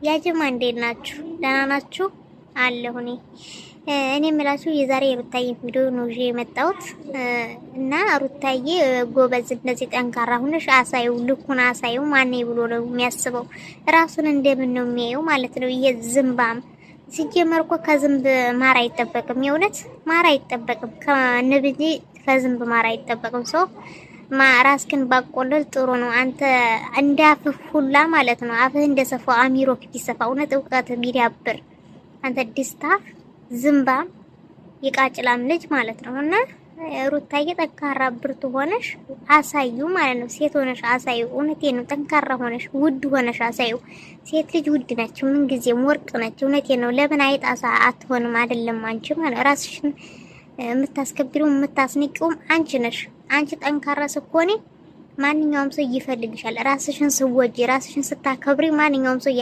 ያጀማ እንዴት ናችሁ? ደህና ናችሁ? አለሁ እኔ እኔ የምላችሁ የዛሬ የሩታዬ ቪዲዮ ነው ይዤ የመጣሁት እና ሩታዬ ጎበዝ፣ እንደዚህ ጠንካራ ሆነሽ አሳዩ፣ ልኩን አሳዩ። ማን ብሎ ነው የሚያስበው? ራሱን እንደምን ነው የሚያየው ማለት ነው። ይሄ ዝምባም ሲጀመር እኮ ከዝንብ ማር አይጠበቅም። የእውነት ማር አይጠበቅም ከንብ እንጂ ከዝንብ ማር አይጠበቅም። ሰው ራስክን ባቆለል ጥሩ ነው። አንተ እንዳፍህ ሁላ ማለት ነው። አፍህ እንደሰፋው አሚሮክ ቢሰፋ እውነት እውቀት ቢዳብር አንተ ዲስታፍ ዝምባም የቃጭላም ልጅ ማለት ነው። እና ሩታዬ ጠንካራ ብርቱ ሆነሽ አሳዩ ማለት ነው። ሴት ሆነሽ አሳዩ። እውነቴ ነው። ጠንካራ ሆነሽ ውድ ሆነሽ አሳዩ። ሴት ልጅ ውድ ነች፣ ምንጊዜም ወርቅ ነች። እውነቴ ነው። ለምን አይጣሳ አትሆንም? አይደለም አንቺ ማለት ራስሽን የምታስከብሪው የምታስንቂውም አንቺ ነሽ። አንቺ ጠንካራ ስትሆኒ ማንኛውም ሰው ይፈልግሻል። ራስሽን ስወጂ፣ ራስሽን ስታከብሪ ማንኛውም ሰው